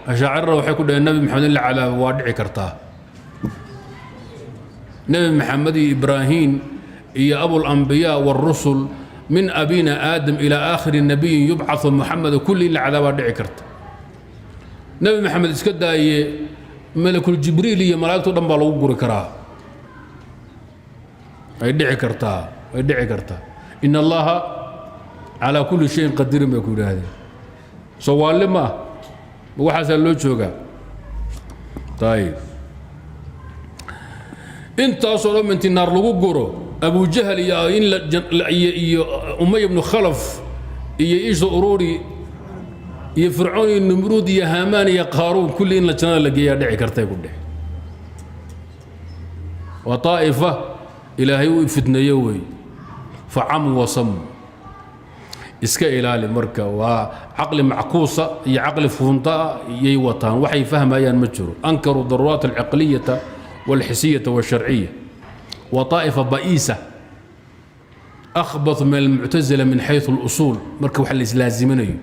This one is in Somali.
Ashaacirada waxay ku dhaheen Nabi Maxamed in la cadaabo waa dhici kartaa. Nebi Maxamed iyo Ibraahiim iyo abulambiyaa wاlrusul min abina Aadam ilaa aakhiri nabiyin yubcau Muxamed, kulli in la cadaabaa dhici karta. Nebi Maxamed iska daaye, malakuljibriil iyo malaa'igto dhan baa lagu guri karaa, ay dhici kartaa, ay dhici kartaa. In Allaha calaa kulli shayin qadirin bay ku yidhaahdeen. Soo waalle ma ah? Waxaasaa loo joogaa. Ayib, intaasoo dhan intii naar lagu guro, Abujahal iyo in iyo Umay ibnu Khalaf iyo isha ururi iyo Fircoon iyo Numruud iyo Haamaan iyo Qaaruun, kulli in la jannada la geeyaa dhici kartay ku dheh. Waa طaa'ifa Ilaahay uu fitneeyo wey, facamu wasamu. Iska ilaali. Marka waa caqli mackuusa iyo caqli fuuntaa iyay wataan, waxay fahmayaan ma jiro. Ankaruu daruuraat alcaqliyata walxisiyata walsharciya wa طaa'ifa ba'iisa, akhbath min almuctasila min xayثu اlusuul. Marka wax la islaaziminayo